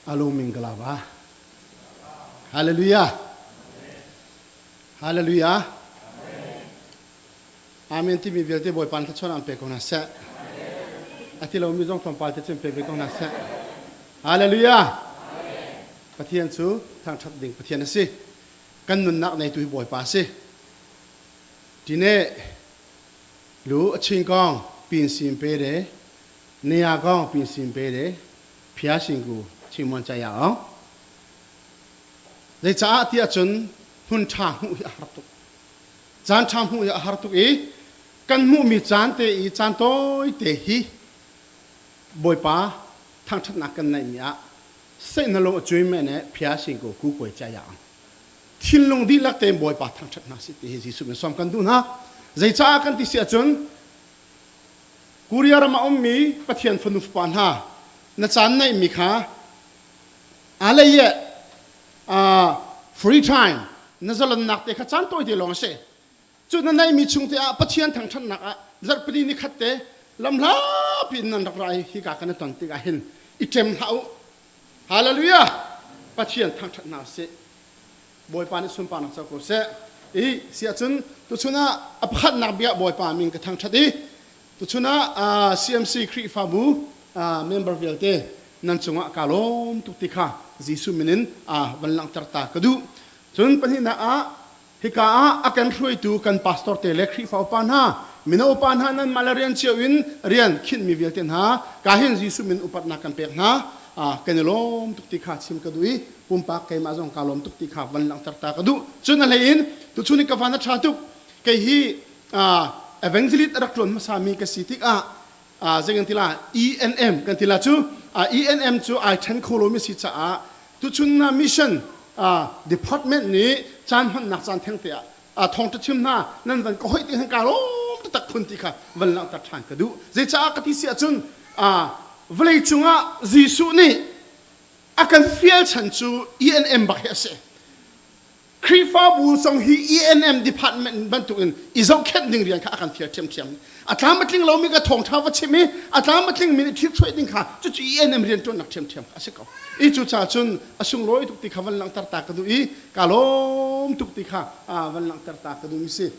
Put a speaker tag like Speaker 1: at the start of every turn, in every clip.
Speaker 1: Alo minggalaba. Hallelujah. Hallelujah. Amen timi vialte Bawipa thluachuah an pe ko hna seh. A ti lomi zong tlawmpal te cun pe ve ko hna seh. Hallelujah. Pathian cu thangṭhat ding Pathian a si. Kan nunnak neitu hi Bawipa a si. Tine lu a chin kong pin sim pe de nia kong pin sim pe de phia sing ku chimon cha ya ong. Zeicaah tiah cun hmun ṭha hmuh hi a har tuk. Caan ṭha hmuh hi a har tuk i kan hmuhmi caan te i caan tawite hi Bawipa thangṭhatnak kan neihmi ah seihna lung a cui men e phia sing ku ku kuai cha ya ang. Thinlung dihlak tein Bawipa thangṭhat hna sih ti hi Jesuh min sawm kan duh hna. Zeicaah kan ti si ahcun Korea ram a ummi Pathian fanu fapa hna na caan neihmi kha alei free time na zalonnak te kha caan tawi te lawng a si. Cu na neihmi chung te ah Pathian thangṭhatnak ah zarhpini ni khat te lamhlapi in nan rak ra i hika kan i ton tikah hin i ṭem hlah u. Hallelujah! Pathian thangṭhat hna sih. Bawipa nih sunparnak co ko seh. I si ahcun tuchun ah a pakhatnak bia Bawipa min ka thangṭhat i tuchun ah CMC Khrihfabu member vialte nan cungah kaa lawm tuk ti kha Jesuh min in van langhter ta ka duh. Cun pahnihnak ah hika ah a kan hruaitu kan pastor te le Khrihfa upa hna mino upa hna nan mah le rian cio in rian khinhmi vialte hna ka hin Jesuh min upatnak kan pek hna. Kan i lawm tuk ti kha chim ka duh i pumpak keimah zong kaa lawm tuk ti kha van langhter ta ka duh. Cun a hlei in tuchun i ka van a ṭha tuk. Kei hi evangelist a rak ṭuan hmasami ka si tikah zei kan ti la ENM kan ti la cu ENM cu ai ṭhen kho lomi si caah tuchun na mission department nih caan hmannak caan theng te ah thawngṭha chim hna nan van ka hoih ti han kaa lawm taktak phun ti kha van langhter ṭhan ka duh. Zeicaah ka ti si ahcun vawlei cungah Jesuh nih a kan fial chan cu ENM bak hi a si. Khrihfabu zong hi ENM department bantukin i zohkhenh ding rian kha a kan fial ṭhiamṭhiam. A tlam a tling lomi ka thawngṭha va chim i a tlam a tlingmi nih ṭhithruai ding kha cucu ENM rianṭuannak ṭhiamṭhiam kha a si ko. I cucaah cun a sunglawi tuk ti kha van langhter ta ka duh i kaa lawm tuk ti kha van langhter ta ka duhmi si.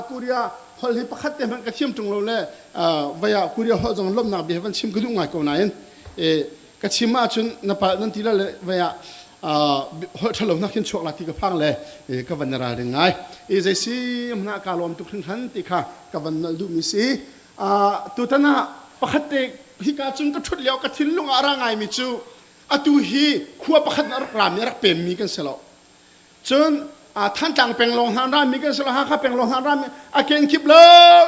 Speaker 1: Korea holh hi pakhat te hmanh ka thiam ṭung lo le vai ah Korea holh zong lawmhnak bia van chim ka duh ngai ko nain ka chim ahcun na palh nan ti la le vei ah holh ṭhalo nak hin chuak la ti ka phang le ka van ral ring ngai i zei si hna ka lawm tuk hringhran ti kha ka van nolh duhmi si. Tutan ah pakhat te hika cun ka ṭhut lio ka thinlung ah ra ngaimi cu atu hi khua pakhat na rak rami rak pemmi kan si lo. Cun Thantlang peng lawng hna rami kan si lo, Hakha peng lawng hna rami, a kenkip lo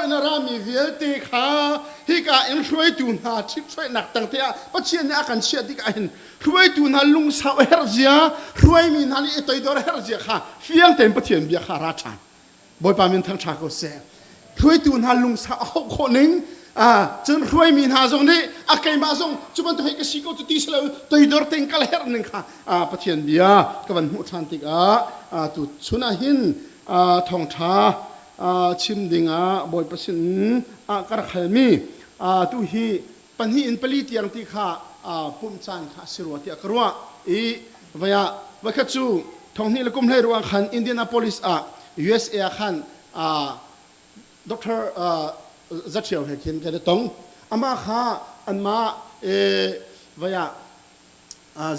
Speaker 1: in a rami vialte kha hika in hruaitu hna ṭhithruainak tang te ah Pathian nih a kan chiah tikah hin hruaitu hna lungsau a herh zia, hruaimi hna nih i toidor a herh zia kha fiang tein Pathian bia kha ra ṭhan. Bawipa min thangṭha ko seh. Hruaitu hna lungsa a hauh khawh ning cun hruaimi hna zong nih a keimah zong cu bantuk hei ka si ko cu ti si lo toidor tein kal herh ning kha Pathian bia ka van hmuh ṭhan tikah tu chun ah hin thawngṭha chim dingah Bawipa sin ah ka rak halmi tu hi pahnih in pali tiang ti kha pumh caan kha a si rua tiah ka ruah i vai ah voikhat cu thonghnih le kum hlei ruang khan Indianapolis ah USA ah khan Dr. Zaṭhiau he khin kan i tong. Amah kha anmah vai ah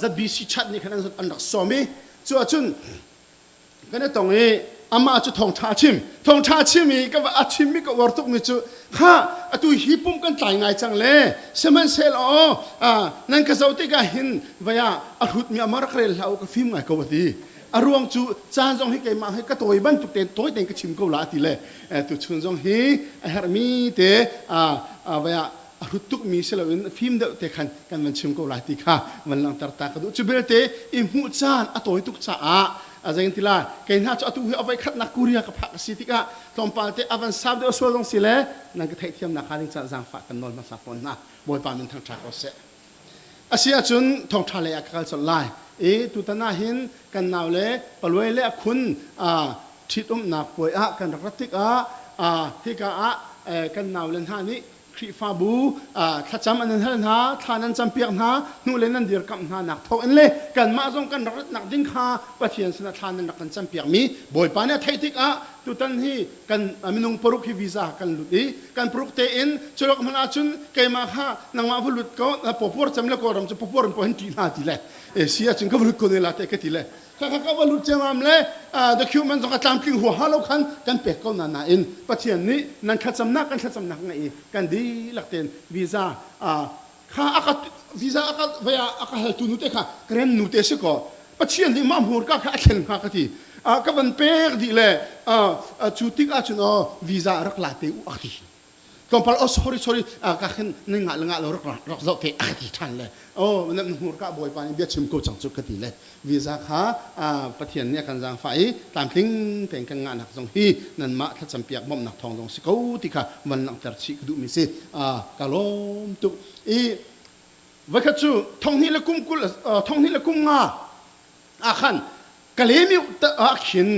Speaker 1: ZBC chat nih khan an rak sawm i cu ahcun kan i tong i amah cu thawngṭha a chim. Thawngṭha a chim i ka a chimmi ka uar tukmi cu kha atu hi pum kan tlai ngai cang le sihmanhsehlaw nan ka zoh tikah hin vai ah a hrutmi amah rak rel hlah u, ka fim ngai ko a ti. A ruang cu caan zong hi keimah hi ka tawi bantuk tein tawi tein ka chim ko la a ti le tuchun zong hi a herhmi te vai ah a hrut tukmi si loin fim deuh te khan kan van chim ko lai ti kha van langhter ta ka duh. Cu belte i hmuh caan a tawi tuk caah a zei ti lai kei hna cu atu hi a voi khatnak Korea ka phak a si tikah tlawmpal te a van sap deuh sual zong si le nan ka theihthiamnak hnga ding caah zaangfah kan nawl hmasa fawn hna. Bawipa min thangṭha ko seh. A si ahcun thawngṭha lei ah ka kal colh lai i tutan ah hin kan nau le paluai le a khun ṭhitumnak puai ah kan rak rat tikah hika ah kan nau le hna nih. Khrihfabu thlacam an hal hna, thla nan campiak hna, hnu le nan dirkamh hna nak thawk in le kanmah zong kan rak ratnak ding kha Pathian sinah thla nan rak kan campiak mi Bawipa nih a theih tikah tutan hi kan minung paruk hi visa kan lut i kan paruk tein culok hmanh ahcun keimah kha nangmah va lut ko pawpuar cem le kawlram cu pawpuar in pawhin ṭih hna ti le e si ahcun ka va lut ko ne la te ka ti le kha ka va lut ciamam le document zong a tlamtling huaha lo khan kan pek ko na nain Pathian nih nan thlacamnak kan thlacamnak ngeih i kan dihlak tein visa kha aka visa aka vaya aka haltu nu te kha krem nu te si ko Pathian nih mah hmurka kha a thlen hnga ka ti ka van pek dih le cu tik ahcun visa rak la te u a ti tlawmpal oh sorry sorry ka khin na ngah le ngah lo rak rak zoh te a ti ṭhan le oh na hmurka bawipa nih bia chim ko cang cu ka ti le visa kha Pathian nih a kan zaangfah i tlamtling tein kan ngahnak zong hi nanmah thlacam piak bawmhnak thawng zong si ko ti kha van langhter chih ka duhmi si ka lawm tuk i voikhat cu thonghnih le kum 20 thonghnih le kum nga ah khan Kalemi ah khin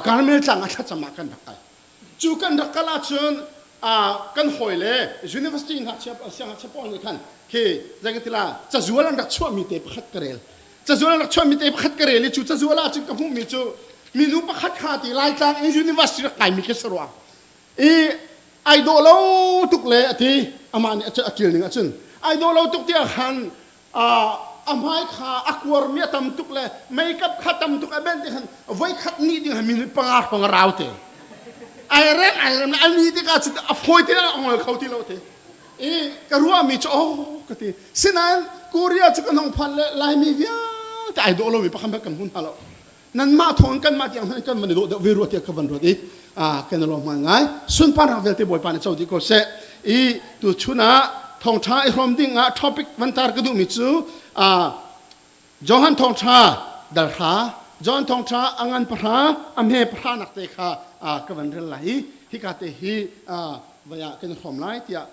Speaker 1: Karmel tlang ah thlacam ah kan rak kal Cu kan rak kal ahcun kan hawile university ngakchia siangngakchia pawl nih khan khi zeitin cazual an rak chuahmi te pakhat ka rel. Cazual an rak chuahmi te pakhat ka rel i cu cazual ahcun ka hmuhmi cu minu pakhat kha ti Laitlang in university rak kaimi khi si rua. I ai dawh lo tuk le a ti amah nih a ṭial ning ahcun ai dawh lo tuk tiah khan a hmai kha a kuarmi a tam tuk le makeup kha tam tuk a benh ti khan voikhat nih ding minute panga hrawng a rau te ai rem ai rem a ni tikah cun a fawi te a ngol kho ti lo te i ka ruahmi cu oh ka ti sinain Korea cu kan hong phan le Laimi vialte ai dawh lomi pakhat kan hmu hna lo nanmah thawng kanmah tiang hmanh kan van i dawh deuh ve rua tiah ka van ruat i kan i lawm ngai sunparnak vialte Bawipa nih co dih ko seh i tu chun ah thawngṭha i hrawm ding ah topic van tar ka duhmi cu Johan thawngṭha dal hra Johan thawngṭha a ngan pahra a hme pahra nak te kha ka van rel lai i hika te hi vai ah kan i hrawm lai tiah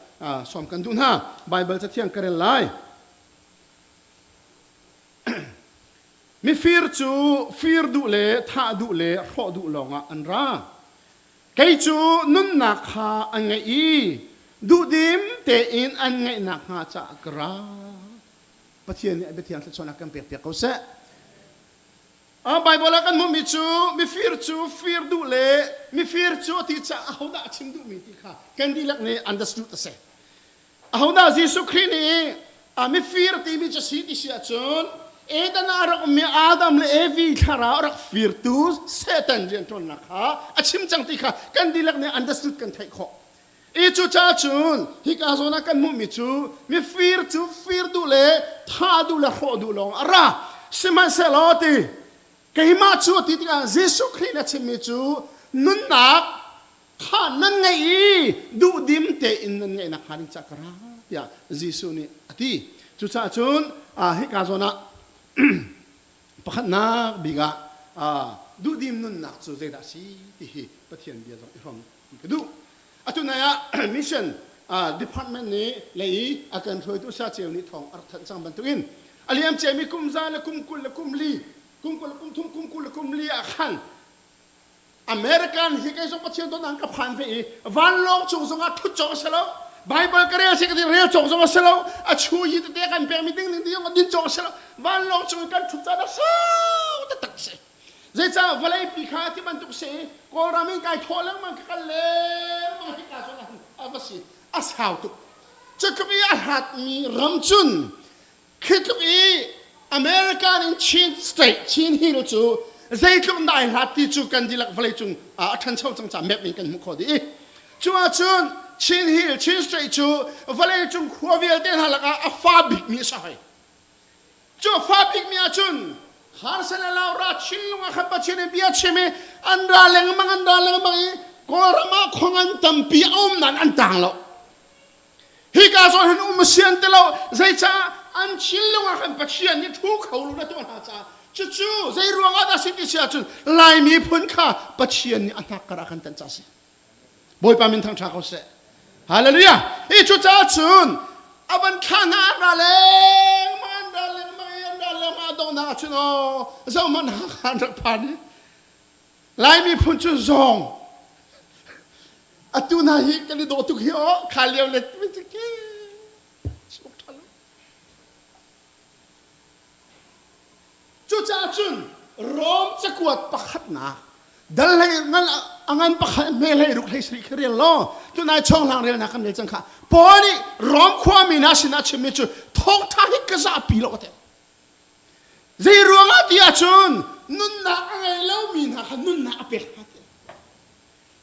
Speaker 1: sawm kan duh hna Bible cathiang ka rel lai Mifir cu fir duh le thah duh le hrawh duh lawngah an ra. Kei cu nunnak kha an ngeih i duhdim tein an ngeihnak hnga caah ka ra. Pathian nih a biathiang thluachuahnak kan pekpiak ko seh. Bible ah kan hmuhmi cu mifir cu fir duh le mifir cu a ti caah ahodah a chim duhmi ti kha kan dihlak nih understood a si. Ahodah Jesuh Khrih nih a mifir timi cu si ti si ahcun Eden ah a rak ummi Adam le Evi thlarau a rak firtu Satan rianṭuannak kha a chim cang ti kha kan dihlak nih understood kan theih khawh. I cucaah cun hika zawn ah kan hmuhmi cu mifir cu fir duh le thah duh le hrawh duh lawng a ra. Sihmanhsehlaw ti keimah cu a ti tikah Jesuh Khrih nih a chimmi cu nunnak kha nan ngeih i duhdim tein nan ngeihnak hnga ding caah ka ra tiah Jesuh nih a ti. Cucaah cun hika zawn ah pakhatnak bik ah duhdim nunnak cu zeidah a si ti hi Pathian bia zong i hrawm ka duh. Atu nai ah mission department nih lei i a kan hruaitu Sa Ceu nih thawng a rak thanh cang bantukin a liam ciami kum za le kum 20 le kum li kum 20 le kum thum kum 20 le kum li ah khan American hi kei zong Pathian dawtnak ka phan ve i vanlawng cung zongah thut cawk a si lo Bible ka rel si ka ti rel cawk zong a si lo a chu yi tete kan pekmi ding ding ding din cawk a si lo vanlawng cung kan thut caan a sau taktak si zeicah vawlei pi kha ti bantuk si Kawlram in kai thawh lengmang ka kal lengmang hi ka zawn a va si a sau tuk cu tluk i a hlatmi ram cun Khi tluk i American in Chin State, Chin Hill cu zeitluk nai hlat ti cu kan dihlak vawleicung a ṭhancho cang ca map in kan hmuh khawh dih i cu ahcun Chin Hill, Chin State cu vawleicung khua vialte hna lakah a fa bikmi a si hoi. Cu a fa bikmi ahcun harsa le laura Chinlung ah khan Pathian in bia chim i an ra lengmang an ra lengmang i Kawlram ah khuangan tampi a um nain an tang lo. Hika zawn hin um a sian ti lo. Zeicah an thinlung ah khan Pathian nih thu kho lo na tuah hna caah cucu zei ruang ah dah si ti si ahcun Laimi phun kha Pathian nih a hnakkar ah khan tanh ca si. Bawipa min thangṭha ko seh. Hallelujah. Hi cucaah cun a van thlah hna an ra lengmang an ra lengmang i an ra lengmang a donghnak ah cun aw zohhmanh Hakha an rak phan i Laimi phun cu zawng. Atu hna hi kan i dawh tuk hi aw kha lio le Cucaah cun Rom cakuat pakhatnak dal hlei ngan a ngan pakhat hme hlei ruk hlei sarih kha rel law tunai chawnglang relnak kan rel cang kha Paul nih Rom khuami hna sinah chimmi cu thawngṭha hi ka zahpi lo a ti. Zei ruangah ti ahcun nunnak a ngei lomi hna kha nunnak a pek hna ti.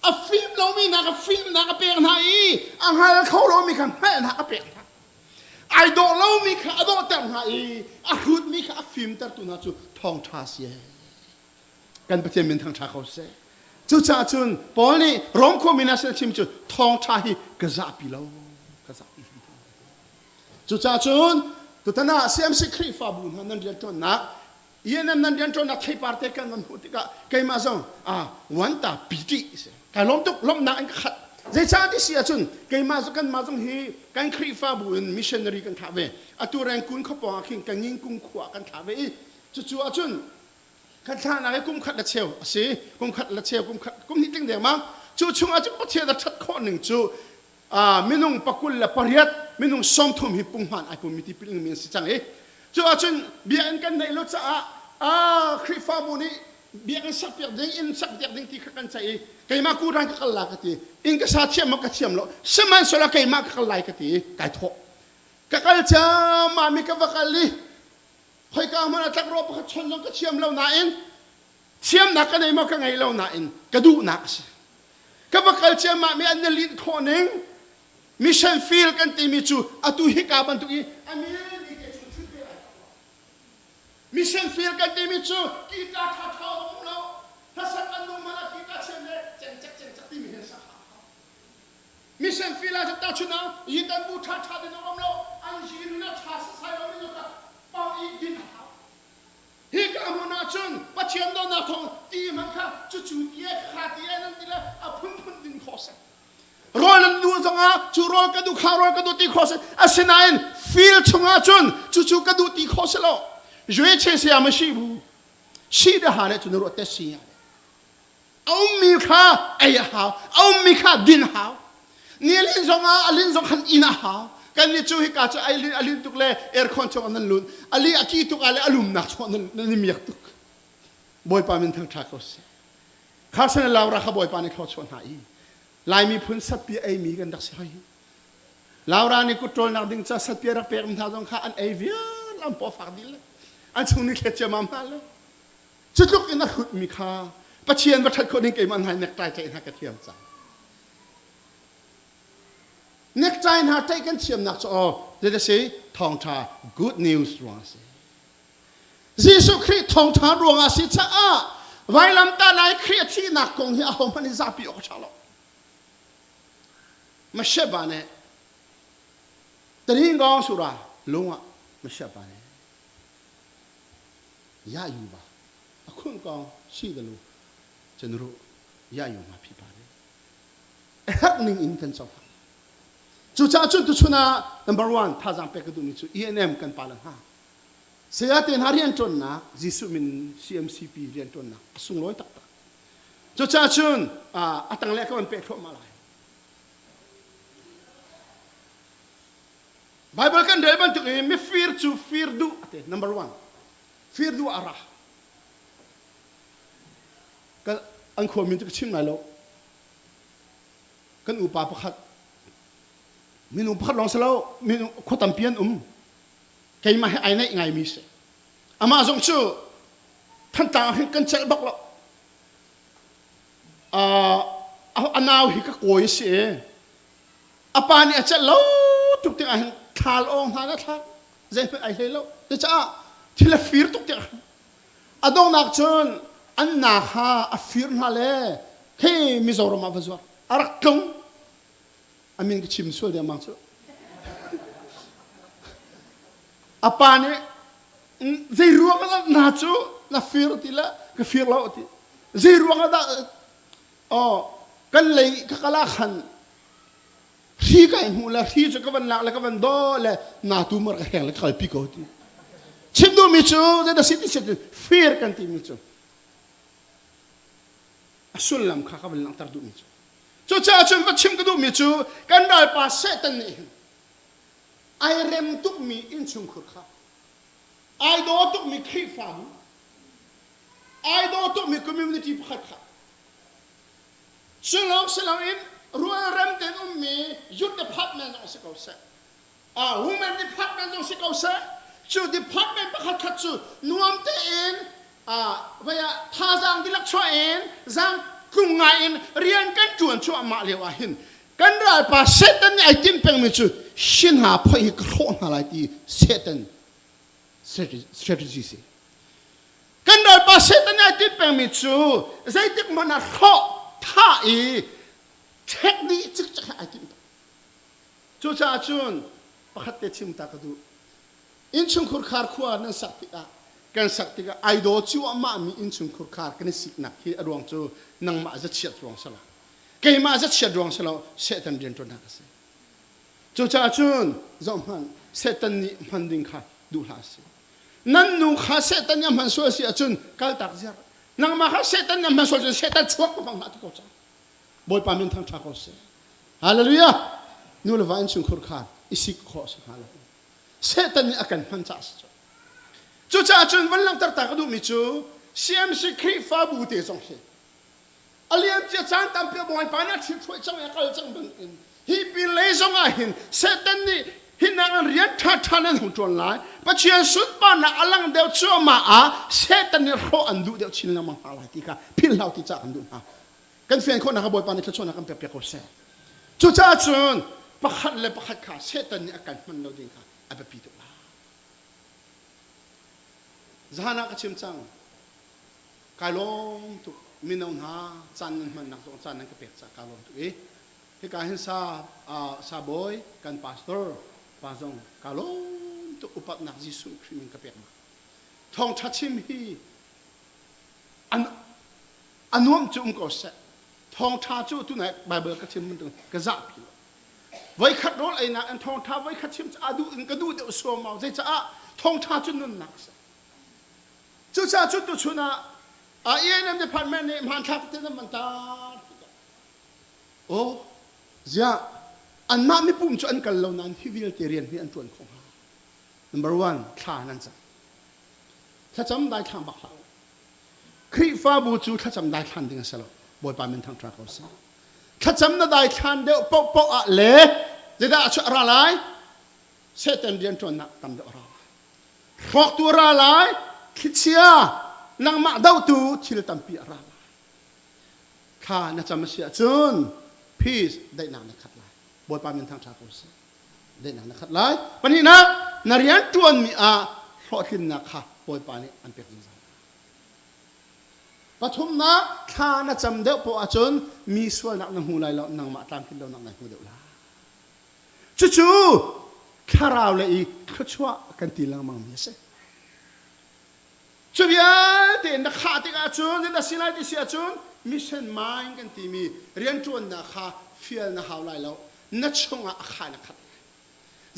Speaker 1: A fim lomi hna kha fimnak a pek hna i a hngal kho lomi kha hngalhnak a pek hna. Ai dawh lomi kha a dawhter hna i a hrutmi kha a fimtertu hna cu thawngṭha si ee. Kan Pathian min thangṭha ko seh. Cucaah cun Paul nih Rom khuami hna sin a chim cu thawngṭha hi ka zahpi lo, ka zahpi hrim lo. Cucaah cun tutan ah CMC Khrihfabu hna nan rianṭuannak ENM nan rianṭuannak theipar te kan van hmuh tikah keimah zong ah wanta piti si. Kai lawm tuk lawmhnak in ka khat. Zeicah ti si ahcun keimah zong kanmah zong hi kan Khrihfabu in missionary kan thlah ve. Atu Rengkun khuapawng ah khin Kangingkung khua kan thlah ve i cucu ahcun kan thlahnak hi kum khat le cheu a si. Kum khat le cheu kum khat kum hnih tling dengmang. Cu chungah cun Pathian a ṭhat khawh ning cu minung pakul le pariat minung 30 hi punghman ai pummi tipil ingmi an si cang i cu ahcun biakinn kan neih lo caah Khrihfabu nih biakinn sakpiak ding inn sakpiak ding ti kha kan ceih i keimah kuran ka kal la ka ti inn ka sa thiam maw ka thiam lo sihmanhsehlaw keimah ka kal lai ka ti i kai thawh ka kal ciammam i ka va kal i khoika hmanh ah tlakrawh pakhat chon zong ka thiam lo nain thiamnak ka nei maw ka ngei lo nain ka duhnak a si Ka va kal ciammah mi an i linh khawh ning mission field kan timi cu atu hika bantuk i a min i te chung thil pe lai mission field kan timi cu kita tha tha um lo hlasak an nung man ah kita chian le cengcek cengcek timi hin sak mission field ah ta chun ah yitan bu tha tha din um lo an yin na tha sasai lo mi ka pang i din hau Hika hmun ah cun Pathian dawtnak thawng ti hmanh kha cucu ti e kha ti e nan ti le a phunphun din khawh si. Rawl nan duh zongah cu rawl ka duh kha rawl ka duh ti khawh si. Asinain field chungah cun cucu ka duh ti khawh si lo. Yue che sia ma shi bu. Shi de ha le cu na ruah te si ya. A ummi kha ei a hau. A ummi kha din a hau. Ni a lin zongah a lin zong khan inn a hau. Kan nih cu hika cu ai lin a lin tuk le aircon chung ah nan lut. A li a ki tuk ah le a lumnak chung ah nan, nan i miak tuk. Bawipa min thangṭha ko seh. Carson le Laura kha Bawipa nih thluachuah hna i Laimi phun satpi eimi kan rak si hoi. Laura nih kut ṭawlnak ding ca satpi a rak pek hna zong kha an ei vial an paw fak dih le an chung ni thlet ciammam hna le Cu tluk in a hrutmi kha Pathian va ṭhat khawh ding keimah hna necktie tlaih hna ka thiam cang. Necktie hna tlaih kan thiamnak cu aw zei a si thawngṭha good news ruang a si. Jesuh Khrih thawngṭha ruang ah si caah vailamtah lai Khrih a thihnak kong hi ahohmanh nih zapi awk a ṭha lo. Masheba nih taringawng sura lung ah Masheba nih ရယူပါအခွင့်ကောင်းရှိတယ်လို့ကျွန်တော်တို့ရယူမှာဖြစ်ပါတယ်အဟက်ning in kan cohlang cucaah cun tuchun ah number one thazaang pek ka duhmi cu ENM kan pa le hna saya te hna rianṭuannak Jesuh min CMCP rianṭuannak a sunglawi taktak cucaah cun a tanglei ka van peh thluahmah lai Bible kan rel bantuk in mifir cu fir duh a ti number one fir duh a ra ka an khua min cu ka chim lai lo kan upa pakhat minung pakhat lawng si lo minung khua tampi an um keimah he ai naih ngaimi si amah zong cu Thantlang ah hin kan celh bak lo a nau hi ka kawi a si i A pa nih a celh lo tuk tikah hin thal awng hna le thlak zeihmanh ai hlei lo. Cucaah thil a fir tuk tikah a donghnak cun an na kha a fir hna le khi Mizoram ah va zuar. A rak tlung. A min ka chim sual dengmang cu. A pa nih zei ruang ah na cu na fir ti le ka fir lo ti. Zei ruang ah dah oh kan lei ka kal ah khan hri kai hmuh le hri cu ka van lak le ka van daw le na tu mar ka heng le ka kalpi ko ti chim duhmi cu zeidah si ti si fir kan timi cu a sullam kha ka van langhter duhmi cu. Cucaah cun va chim ka duhmi cu kan ralpa Satan nih hin ai rem tukmi innchungkhur kha ai daw tukmi Khrihfabu ai daw tukmi community pakhat kha cu lawng si loin rualrem tein ummi youth department zong si ko seh uh, women department zong si ko seh cu department pakhat khat cu nuam tein uh, vai ah thazaang dihlak chuah in zaang tlung ngai in rian kan ṭuan cuahmah lio ah hin kan ralpa Satan nih ai timh pengmi cu hi hna phoih hi ka hrawh hna lai ti Satan strategy si. Kan ralpa Satan nih ai timh pengmi cu zeitik hmanh ah hrawh thah i ṭhek dih cikcek hi ai timh peng. Cucaah cun pakhat te chim ta ka duh. Innchungkhur khar khua nan sak tikah kan sak tikah ai daw cuahmahmi innchungkhur khar kan i siknak hi a ruang cu nangmah zachiat ruang si lo. Keimah zachiat ruang si lo, Satan rianṭuannak a si. Cucaah cun zohhmanh, Satan nih hman ding kha duh hlah sih. Nan nu kha Satan nih a hman sual si ahcun kaltak ziar. Nangmah kha Satan nih a hman sual cun Satan chuak ka hmang hlah ti ko cang. Bawipa min thangṭha ko seh. Hallelujah! Nu le va innchungkhur kha i sik khawh si hnga lo. Satan nih a kan hman caah si cu. Cucaah cun van langhter ta ka duhmi cu CMC Khrihfabu te zong hi a liamcia caan tampi a Bawipa nih a ṭhithruai cang i a kal cang bantukin hi pin lei zong ah hin Satan nih hinak in rian ṭhaṭha nan hung ṭuan lai. Pathian sunparnak a lang deuh cuahmah ah Satan nih hrawh an duh deuh chin lengmang hna lai ti kha philhlo ti caah kan duh hna. Kan fian khawhnak ah Bawipa nih thluachuahnak kan pekpiak ko seh. Cucaah cun pakhat le pakhat kha Satan nih a kan hman lo ding kha a biapi tuk lai. Zahan ah ka chim cang. Kai lawm tuk mino hna caan nan hmannak zong caan nan ka pek caah kaa lawm tuk i hika hin sa sa bawi kan pastor pa zong kaa lawm tuk upatnak Jesuh Khrih min ka pek ma thawngṭha chim hi an a nuam cu um ko seh thawngṭha cu tunai Bible ka chim bantuk ka zahpi lo voikhat rawl einak in thawngṭha voikhat chim cu a duh in ka duh deuh suaumau zeicaah thawngṭha cu nunnak a si Cucaah cu tuchun ah ENM department nih hmanthlak te nan van tar tikah aw ziah anmah mipum cu an kal lo nain hi vialte rian hi an ṭuan khawh hnga. Number one, thla nan cam. Thlacam daithlang bak hlah u. Khrihfabu cu thlacam daithlan ding a si lo. Bawipa min thangṭha ko seh. Thlacam na daithlan deuh paohpaoh ah le zeidah a chuah ra lai? Satan rianṭuannak tam deuh a ra lai. Hrawktu a ra lai, thlichia, nangmah dohtu thil tampi a ra lai. Thla na cam a si ahcun peace daihnak na khat lai. Bawipa min thangṭha ko seh. Daihnak na khat lai. Pahnihnak, na rian ṭuanmi ah hlawhtlinnak kha Bawipa nih an pek zungzal. Pathumnak, thla na cam deuh poah ahcun mi sualnak na hmu lai lo, nangmah tlamtlin lonak na hmu deuh lai. Cucu thlarau le i thluachuah kan ti lengmang mi a si. Cu vialte na khah tikah cun zeidah si lai ti si ahcun mission mind kan timi rianṭuannak kha fial na hau lai lo. Na chungah a kha na khat lai.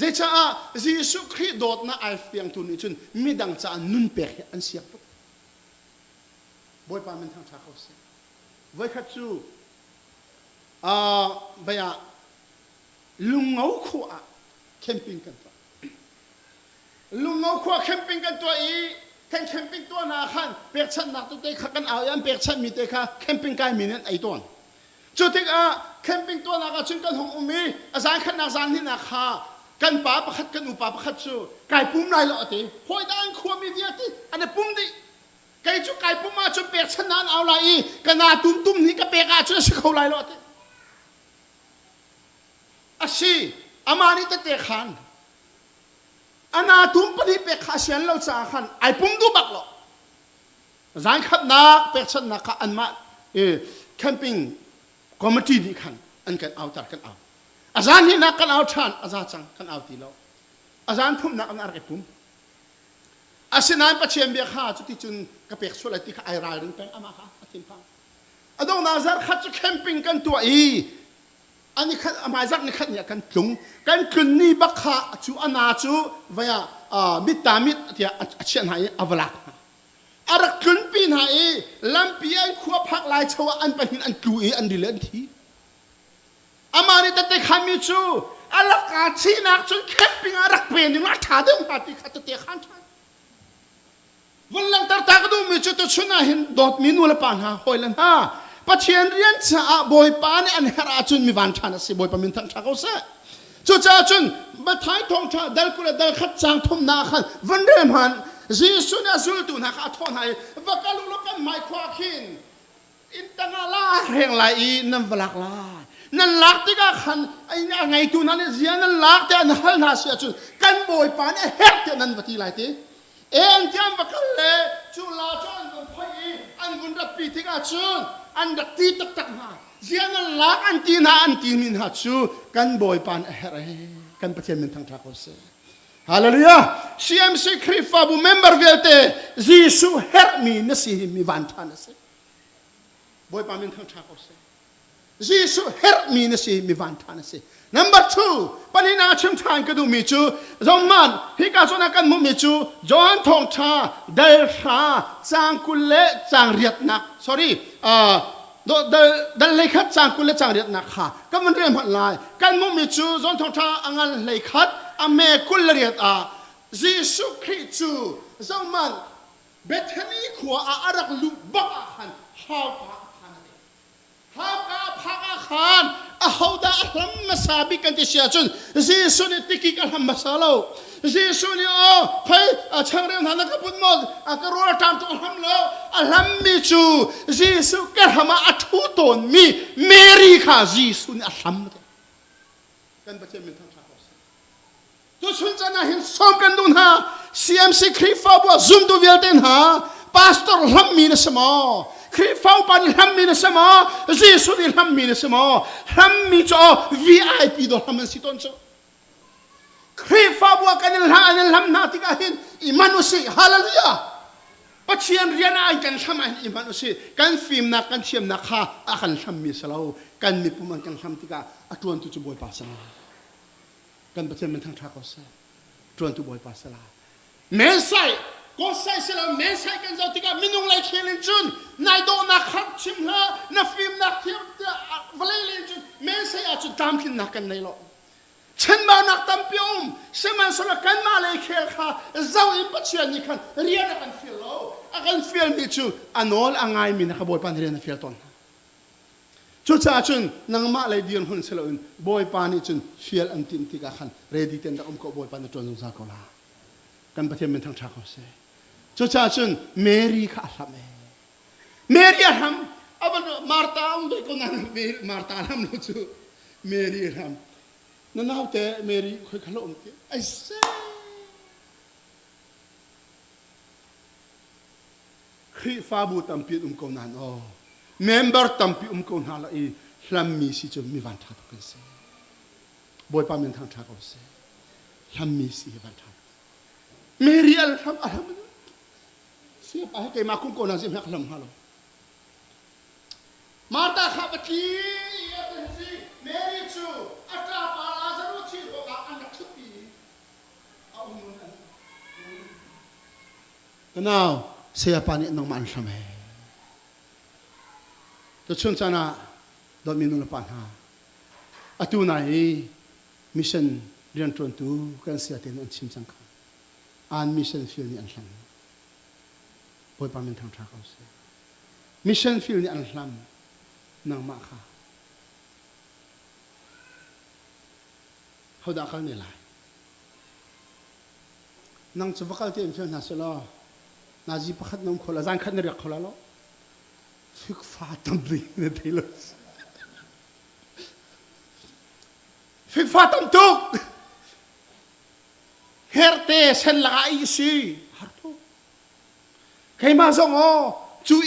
Speaker 1: Zeicaah Jesuh Khrih dawtnak ai fiangtu nih cun midang caah nun pek hi an siang tuk. Bawipa min thangṭha ko seh. Voikhat cu uh, vei ah Lungngo khua ah camping kan tuah. Lungngo khua camping kan tuah i kan camping tuahnak ah khan pekchanhnak tete kha kan au i an pekchanhmi te kha camping kaimi nih an ei tawn. Cu tikah camping tuahnak ah cun kan hung um i a zan khatnak zan hnihnak kha kan pa pakhat kan upa pakhat cu kai pum lai lo a ti. Hawi dang khuami vialte an i pum dih. Kei cu kai pum ahcun pekchanhnak an au lai i ka na tum tum nih ka pek ahcun a si kho lai lo a ti. A si, amah nih tette khan a na tum pahnih pek kha a sian lo caah khan ai pum duh bak lo. Zan khatnak pekchanhnak kha anmah camping committee nih khan an kan autar kan au. A zan hnihnak kan au ṭhan, a za cang kan au ti lo. A zan thumnak an rak i pum. Asinain Pathian bia kha cuticun ka pek sual lai ti kha ai ralring peng amah kha a thinphang. A donghnak zarh khat cu camping kan tuah i a nikhat a hmaizarh nikhat ni ah kan tlung. Kan tlun ni bak kha cu a na cu vai ah mit ta mit tiah a chiah hna i a va lak hna. A rak tlunpi hna i lampi an khua phak lai cho ah an pahnih an tlu i an ri le an thi. Amah nih tette khanmi cu a laka thihnak cun camping ah rak pe ning a ṭha deuh hnga ti kha tette khan ṭhan. Vun langhter ta ka duhmi cu tuchun ah hin dawtmi nu le pa hna hawi le hna Pathian rian caah Bawipa nih an herh ahcun mi van ṭhan a si Bawipa min thangṭha ko seh. Cucaah cun Matthai thawngṭha dal 20 le dal khat caang thumnak ah khan van rel hmanh Jesuh nih a zultu hna kha a thawh hna i va kal u law kan hmai khua khin inn tangah la hreng lai i nan va lak lai nan lak tikah khan a ngeitu hna nih zia nan lak tiah an hal hna si ahcun kan bawipa nih a herh tiah nan va ti lai ti e an ti an va kal le cu la cu an vun phoih i an vun ratpi tikah cun an rak ti taktak hna zia nan lak an ti hna an ti mi hna cu kan bawipa nih a herh e kan Pathian min thangṭha ko seh Hallelujah! CMC Khrihfabu member vialte Jesuh herhmi na si hi mi vanṭha na si. Bawipa min thangṭha ko seh. Jesuh herhmi na si mi vanṭha na si. Number two, pahnihnak chim ṭhan ka duhmi cu zohman hika zawn ah kan hmuhmi cu Johan thawngṭha dal hra caang 20 le caang riatnak sorry uh, dal hleikhat caang 20 le caang riatnak kha kan vun rel hmanh lai kan hmuhmi cu John thawngṭha a ngan hleikhat a me 28 ah Jesuh Khrih cu zohmanh Bethany khua ah a rak luh bak ah khan hauka a phan a ti hauka a phak ah khan ahodah a hlam hmasa bik kan ti si ahcun Jesuh nih tikik a hlam hmasa lo Jesuh nih aw khoi changreu hna na ka put maw a ka rawl a ṭam tuk a hlam lo a hlammi cu Jesuh ke hram ah a ṭhu tawnmi Mary kha Jesuh nih a hlam kan Pathian min thangṭhat ko seh tuchun chan ah hin sawm kan duh hna CMC Khrihfabu ah zumtu vialte hna pastor hlammi na si maw Khrihfa upa nih hlammi na si maw Jesuh nih hlammi na si maw hlammi cu VIP do hlam an si tawn cu Khrihfabu ah kan in hla an in hlam hna tikah hin i man usih hallelujah Pathian rian ah an kan hlam ah hin i man usih kan fimnak kan thiamnak kha a kan hlammi si lo kan mipum an kan hlam tikah a ṭuantu cu Bawipa si lai kan Pathian min thangṭha ko seh ṭuantu Bawipa si lai mensai kosai si lo mensai kan zoh tikah minung lei khel in cun nai dawhnak kha chim hlah na fimnak thiam vawlei lei cun mensai ah cun tlamtlinnak kan nei lo Chanbaunak tampi a um. Sihmanhsehlaw kanmah lei khel kha zoh in Pathian nih khan rian a kan fial lo. A kan fialmi cu a nawl a ngaimi na kha Bawipa nih rian a fial tawn hna. Cucaah cun nangmah lei dirhmun si loin Bawipa nih cun fial an timh tikah khan ready tein rak um ko Bawipa na ṭuan zungzal ko la. Kan Pathian min thangṭha ko seh. Cucaah cun Mary kha a hlam ee. Mary a hlam. A van Martha um ve ko nain Martha hlam lo cu Mary a hlam. Na naute Mary khoi kha lo um ti. Ai se. Khrihfabu tampi an um ko nain aw member tampi um ko hna la i hlammi si cu mi van ṭha tuk kan si. Bawipa min thang ṭha ko seh. Hlammi si hi van ṭha. Mary al hlam a hlam Siapa he keimah kum ko na zim he ka hlam hnga lo. Martha kha va tli i a kan si. Mary cu a ṭapa Lazarus thih awkah an rak ṭhutpi i a um an Ka nau, sayapa nih nangmah an hlam he. Tuchun caan ah dawtmi nu le pa hna, atu nai i mission rianṭuantu kan sia tein an chim cang kha. An mission field nih an hlam. Bawipa min thangṭha ko seh. Mission field nih an hlam nangmah kha. Hodah kal ne lai? Nang cu va kal te in fial hna selaw nazi pakhat na um kho la zan khat na riak kho la lo. Fikfa tam ding na thei lo. Fikfa tam tuk. Herte sen lakah i si har tuk. Keimah zong aw cu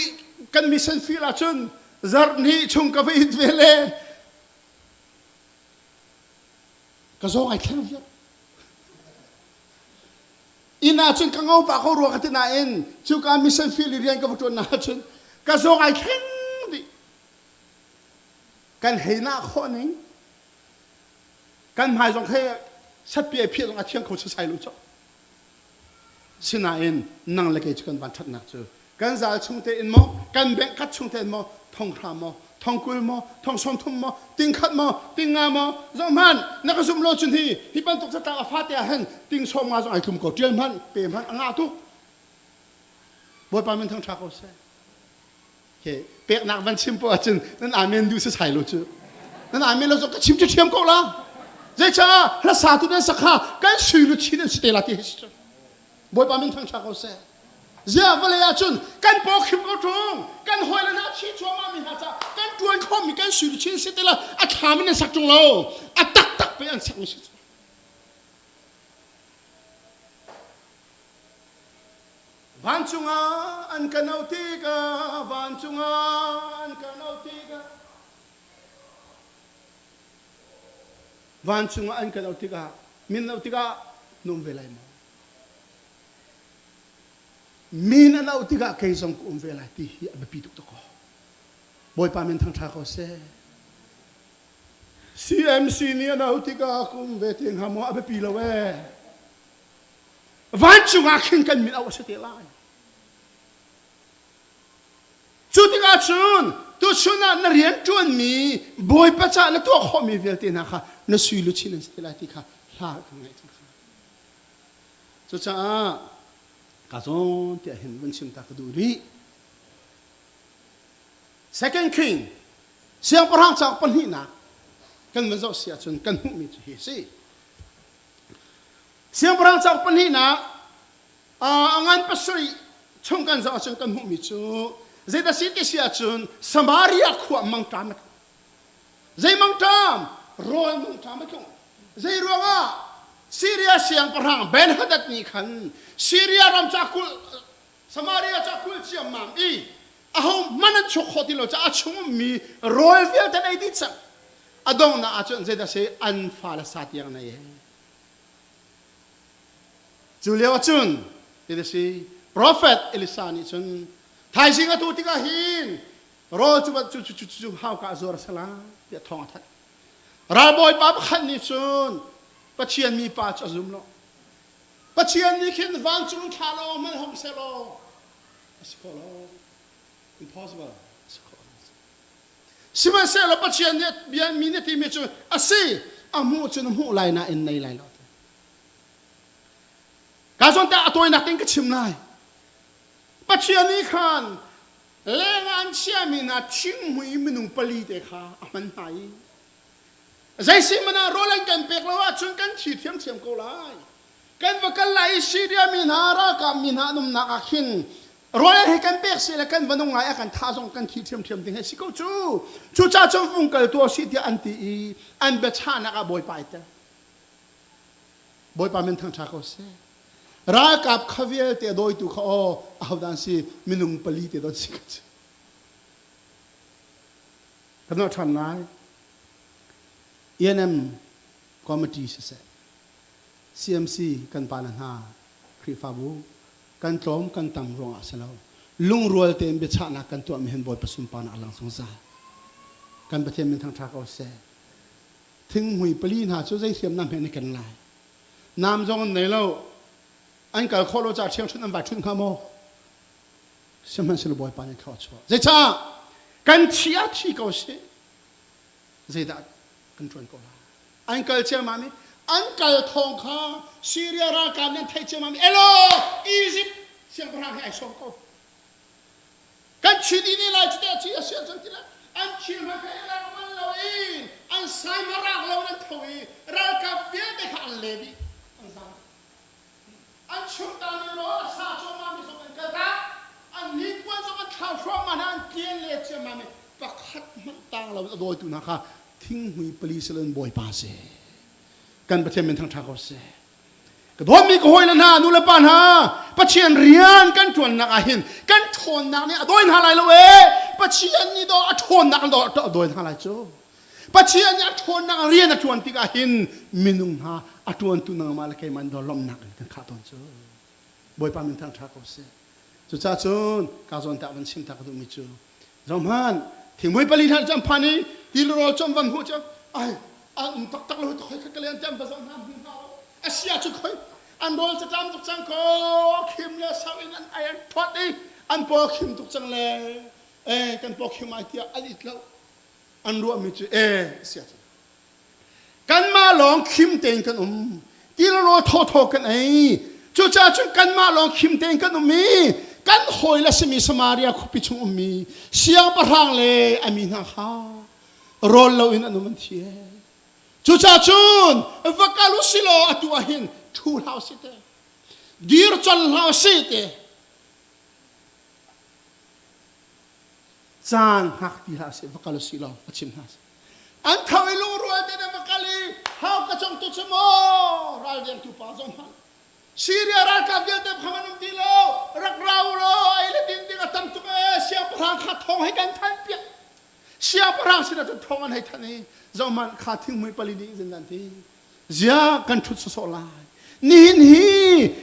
Speaker 1: kan mission field ahcun zarh hnih chung ka va it ve le ka zawng ai thleng viar. Inn ahcun ka ngo pah ko rua ka ti nain cuka mission field i rian ka va ṭuan ahcun ka zawng ai thleng dih. Kan hei nah khawh ning kan hmai zong khi satpi ai phiah zong a thiang kho sasai lo cawh sinain nang le kei cu kan van ṭhatnak cu kan zal chung tein maw kan bank khat chung tein maw thonghra maw Thong 20 maw, thong 30 maw, ting khat maw, ting nga maw, zoh hmanh, na ka zumh lo cun hi, hi bantuk catlak a fate ah hin ting 50 zong ai tlum ko, ṭial hmanh, pe hmanh, a ngah tuk. Bawipa min thangṭha ko seh. He peknak van chim poah ahcun nan amen duh sasai lo cu. Nan amen lo cu ka chim cu ṭhiam ko la. Zeicah hlasa tu nan sakha kan sui lu chin an si te la ti hi si. Bawipa min thangṭha ko seh. Ziah vawlei ahcun kan paw khim ko ṭung, kan hawile hna thi cuahmah mi hna ca kan ṭuan khawhmi kan sui lu chin si te la a thlam in an sak ṭung lo. A taktak pe an sak mi si. Vancung ah an kan auh tikah, vancung ah an kan auh tikah, vancung ah an kan auh tikah, min auh tikah na um ve lai maw? Min an auh tikah kei zong ka um ve lai ti hi a biapi tuk dakaw. Bawipa min thangṭha ko seh. CMC nih an auh tikah ka um ve te hnga maw? A biapi lo ee. Vancung ah khin kan min auh a si te lai. Cu tikah cun tuchun ah na rian ṭuanmi Bawipa caah na tuah khawhmi vialte hna kha na sui luchin an si te lai ti kha hla kan ngaih cang. Cucaah ka zawn tiah hin vun chim ta ka duh rih. Second King siangpahrang cauk pahnihnak kan van zoh si ahcun kan hmuhmi cu hi a si. Siangpahrang cauk pahnihnak a ngan pasarih chung kan zoh ahcun kan hmuhmi cu zeidah si ti si ahcun Samaria khua mangṭam a tlung. Zei mangṭam? Rawl mangṭam a tlung. Zei ruangah Syria siangpahrang Ben-hadad nih khan Syria ram ca kulh Samaria ca kulh ciammam i aho hmanh an chuak khawh ti lo caah a chung ummi rawl vialte an ei dih cang. A donghnak ahcun zeidah si an fale sa tiang an ei. Cu lio ahcun ti si prophet Elisa nih cun thaizing atu tikah hin rawl cu cu cu cu cu hauka a zuar a si lai tiah thawng a thanh. Ralbawipa pakhat nih cun Pathian mipa cu a zum lo. Pathian nih khin vancung thla law hmanh hong sehlaw a si kho lo. Impossible. A si kho lo. Sihmanhsehlaw Pathian nih bia mi nih timi cu a si a hmuh cun a hmuh lai nain nei lai lo. Ka zawn te a tawinak tein ka chim lai. Pathian nih khan leng ah an chiami hna thinghmui minung pali te kha a hman hna i zeisihmanh ah rawl an kan pek lo ahcun kan thi thiamthiam ko lai. Kan va kal lai i Syria mi hna ralkap mi hna an umnak ah khin Rawl he kan pek si le kan va nung lai a kan thah zong kan thi ṭhiamṭhiam ding he si ko cu. Cucaah cun vung kal tuah sih tiah an ti i an biachahnak ah Bawipa ai tel. Bawipa min thangṭha ko seh. Ralkap kha vialte a dawitu kha aw ahodah an si minung pali te don si ka cu. Kan nolh ṭhan lai. ENM committee siseh, CMC kan pa le hna, Khrihfabu kan tlawm kan tam ruangah si lo lungrual tein biachahnak kan tuahmi hin Bawipa sunparnak a lang zungzal kan Pathian min thangṭha ko seh thinghmui pali hna cu zei hriamnam he an i ken lai nam zong an nei lo an kal khawh lo caah ṭhiangṭhunh an vai ṭhunh hnga maw sihmanhsehlaw Bawipa nih thlua a chuah zeicah kan thi ah thi ko sih zeidah kan ṭuan ko lai An kal ciammam i an kal thawng kha Syria ralkap nih an theih ciammam i elo Egypt siangpahrang he ai sawm ko. Kan thi dih ne lai cu teh ci a si ahcun ti lai. An thil hmanh kha i lak manh lo in an sai marak lo in an tho i ralkap vialte kha an le dih an zam. An chungtami rawl a sa cuahmahmi zong an kaltak. An hnipuan zong an thlau hruahmah hna, an tlian le ciammam i pakhat hmanh tang lo in a dawitu hna kha thinghmui pali si loin Bawipa a si. Kan Pathian min thangṭha ko seh. Ka dawtmi ka hawile hna, nu le pa hna, Pathian rian kan ṭuannak ah hin kan ṭhawnnak nih a dawi hna lai lo ee. Pathian nih daw a ṭhawnnak in daw a dawi hna lai cu. Pathian nih a ṭhawnnak rian a ṭuan tikah hin minung hna a ṭuantu nangmah le keimah in lawmhnak in kan khah tawn cu. Bawipa min thangṭha ko seh. Cucaah cun ka zawn tah van chim ta ka duhmi cu zohhmanh thingmui pali hna cu an phan i tilrawl cu an van hmuh cu ai an um taktak lo khoi kha kalian te an va zoh hna hmu hna lo a si ahcun khoi an rawl cu ṭam tuk cang ko khim le sau in an ai an ṭhuat i an paw khim tuk cang le eh kan paw khim ai tiah an it lo. An ruahmi cu ee sia cu. Kanmah lawng khim tein kan um. Ti le rawl thawthaw kan ei. Cucaah cun kanmah lawng khim tein kan um i kan hawi le simi Samaria khuapi chung ummi siangpahrang le a mi hna kha rawl loin an um an thi ee. Cucaah cun va kal u silaw atu ah hin thu hlah usih te. Dir con hlah usih te. Caan hngak ti hlah sih va kal usih law a chim hna. An tho i lungrual te va kal i hau ka cong tu cu maw ralvengtu pa zong hmanh Syria ralkap vialte kha an um ti lo rak ra u law ei le din ding a tam tuk ee siangpahrang kha thong hei kan thanh piak siangpahrang sinah cun thong an hei thanh i zohhmanh kha thinghmui pali nih zin an ti zia kan ṭhut sawsawh lai nihin hi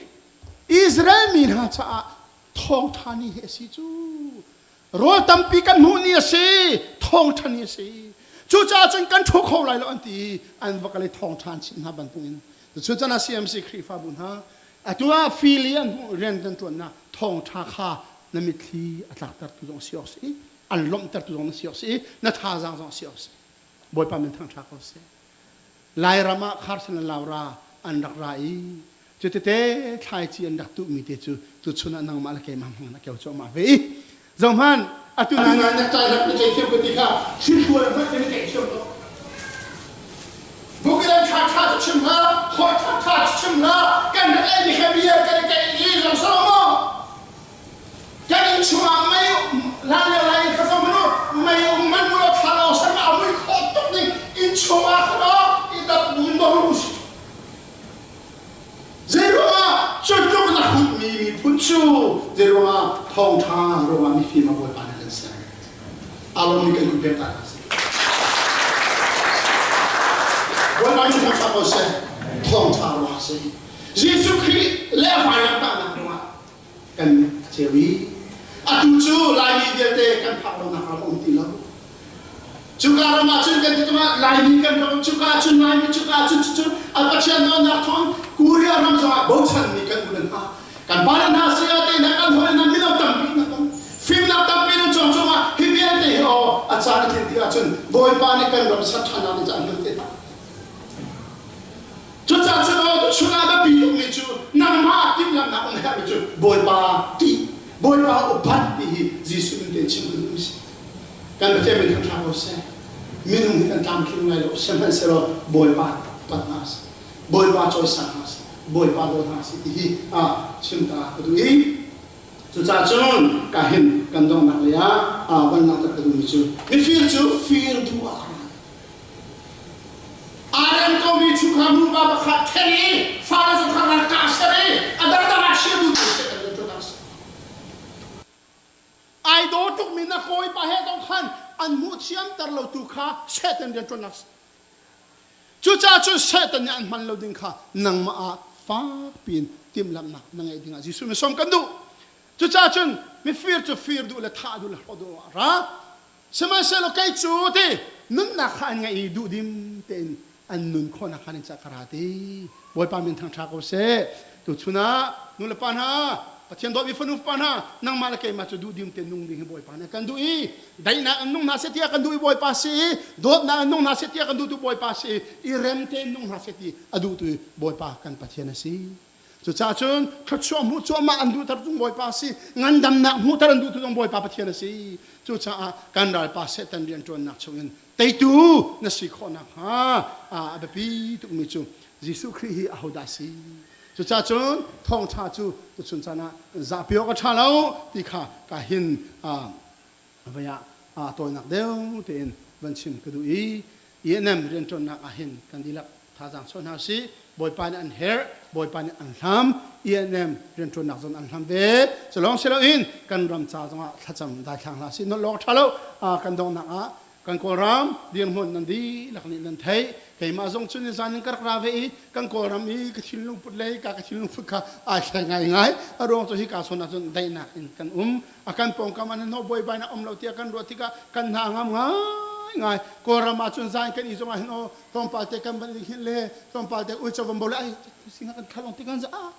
Speaker 1: Israel mi hna caah thawngṭha ni hi a si cu rawl tampi kan hmuh ni a si thawngṭha ni a si cucaah cun kan ṭhu kho lai lo an ti i an va kal i thawngṭha an chimh hna bantukin cucan ah CMC Khrihfabu hna atu ah fili an hmuh rian kan ṭuannak thawngṭha kha na mitthli a tlaktertu zong si awk si an lawmhtertu zong na si awk si na thazaang zong si awk si Bawipa min thangṭha ko seh Lairam ah Carson le Laura an rak ra i cutete thlaici an rak tuhmi te cu tuchun ah nangmah le keimah hmang na keu cuahmah ve i zohhmanh atu na na cai rak na cei thiam ko ti kha hrithual hmanh na ceih thiam ko Bukilan ṭha ṭha cu chim hlah, hawi ṭha ṭha cu chim hlah, kan rak ei mi kha bia kan i keih i zong sawm Kan inn chungah mei hlan lio lai in kha zoh hmanh u, mei um hmanh u law thlarau san ah a mui khawh tuk ning inn chungah khan aw i dap bu in bawm u sih. Zeiruangah cu tluk na hutmi miphun cu zeiruangah thawngṭha ruangah mifim a Bawipa nih kan ser. Aa lawmmi kan kut pek ta hna sih. Bawipa nih thawngṭha ko seh, thawngṭha ruangah si. Jesuh Khrih le a vailamtahnak ruangah kan a ceu i atu cu Laimi vialte kan phak lonak ram a um ti lo. Cuka ram ah cun kan ti tikah Laimi kan ram cuka ah cun Laimi cuka ah cun cucu a Pathian nawlnak thawng Korea ram zongah bochanmi kan un hna. Kan pale hna saya te hna kan hawi hna mino tampi na tam. Fimnak tampi nan cawng cungah hi vialte hi aw a caan a tlin ti ahcun Bawipa nih kan ram ser ṭhan ah caan hman te hna. Cucaah cun aw tuchun ah biapi tukmi cu nangmah timhlamhnak um herhmi cu Bawipa ṭih, Bawipa upat ti hi Jesuh min tein chim ka duhmi si. Kan Pathian min thangṭhat ko seh. Minung hi kan tlamtling lai lo, sihmanhsehlaw Bawipa upat hna sih, Bawipa cawisan hna sih, Bawipa daw hna sih ti hi ah chim ta ka duh i cucaah cun ka hin kan donghnak lei ah van langhter ka duhmi cu mifir cu fir duh ah a ra. Aa rem komi chungkhar nuva pakhat ṭhen i fale zong kha ralkah ser i a dangdang ah chia duhtu Satan rianṭuan a si. Ai daw tukmi na hawipa he zong khan an hmuh thiamter lotu kha Satan rianṭuannak a si. Cucaah cun Satan nih an hman lo ding kha nangmah ah fak piin timhlamhnak na ngeih dingah Jesuh nih sawm kan duh. Cucaah cun mifir cu fir duh le thah duh le hrawh duh ah ra. Sihmanhsehlaw kei cu ti nunnak kha an ngeih i duhdim tein an nun khawhnak kha ning cah ka ra ti. Bawipa min thangṭha ko seh. Tuchun ah nulepa hna, Pathian dawtmi fanu fapa hna, nangmah le keimah cu duhdim tein nung ding hi Bawipa nih a kan duh i daihnak in nung hna seh tiah kan duh i Bawipa si i dawtnak in nung hna seh tiah kan duhtu Bawipa si i i rem tein nung hna seh ti a duhtu Bawipa kan Pathian a si. Cucaah cun thluachuah hmuh cuahmah an duhter tung Bawipa a si. Ngandamnak hmuhter an duhtu zong Bawipa Pathian a si. Cucaah kan ralpa Satan rianṭuannak chungin teitu na si khawh nakhnga a biapi tukmi cu Jesuh Khrih hi ahodah a si? Cucaah cun thawngṭha cu tuchun caan ah zahpi awk a ṭha lo ti kha ka hin vei ah tawinak deuh tein van chim ka duh i ENM rianṭuannak ah hin kan dihlak thazaang chuah hna usih. Bawipa nih an herh, Bawipa nih an hlam, ENM rianṭuannak zong an hlam ve. Cu lawng si loin kan ram ca zongah thlacam daithlang hlah sih. Nolh awk ṭha lo. Kan donghnak ah kan Kawlram dirhmun nan dihlak nih nan theih. Keimah zong cu nizan in ka rak ra ve i kan Kawlram i ka thinlung put le hika ka thinlung put kha ai thleng ngaingai. A ruang cu hika zawn ahcun daihnak in kan um. A kan pawngkam ah hnahnawh buaibainak um lo tiah kan ruah tikah kan hna a ngam ngai. Ngai Kawlram ah cun zan kan i zong ah hin aw tlawmpal te kan van hin le tlawmpal te uico van bo le ai singa kan khalong ti kan za ah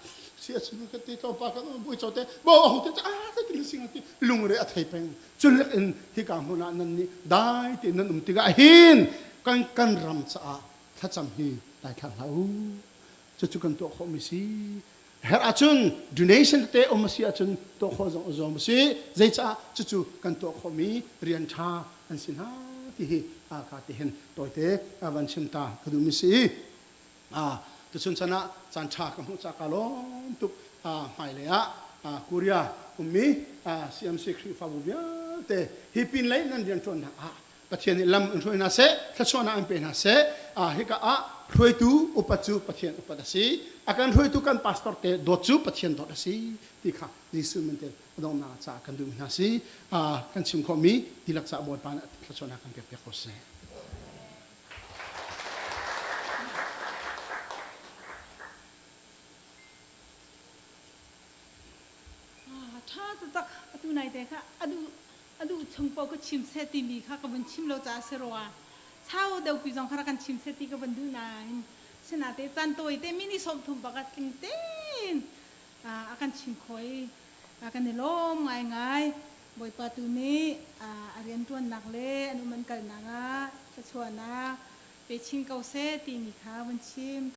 Speaker 1: si a chun ka ti tlawmpal kan uico te bo ho te ah te ti singa ti lungre a thei peng culek in hika hmun ah nan nih dai te nan um tikah hin kan kan ram caah thlacam hi dai thlang hlah u. Cucu kan tuah khawhmi si. Herh ahcun donation tete um a si ahcun tuah khawh zong zuam a si. Zeicah cucu kan tuah khawhmi rian ṭha an si hna ti hi ka ti hin tawite van chim ta ka duhmi si. Tuchun chan ah caan ṭha ka hmuh ca ka lawm tuk. Hmailei ah Korea ummi CMC Khrihfabu vialte hi pinlei nan rianṭuannak ah Pathian nih lam in hruai hna seh, thluachuahnak in pe hna seh. Hika ah hruaitu upat cu Pathian upat a si. A kan hruaitu kan pastor te dawt cu Pathian dawt a si ti kha Jesuh min te a donghnak caah kan duhmi hna si. Kan chim khawhmi tilak caah Bawipa nih thluachuahnak kan pek piak ko seh.
Speaker 2: Ṭha taktak atu nai te kha a duh a duh chung paoh ka chim seh timi kha ka vun chim lo caah si rua. Sau deuhpi zong kha rak kan chim seh ti ka vun duh nain sinate caan tawi te minute 30 bak tling tein a kan chim khawh i kan i lawm ngaingai. Bawipa tu nih a rianṭuannak le an um an kalnak ah thluachuahnak pe chin ko seh timi kha vun chim.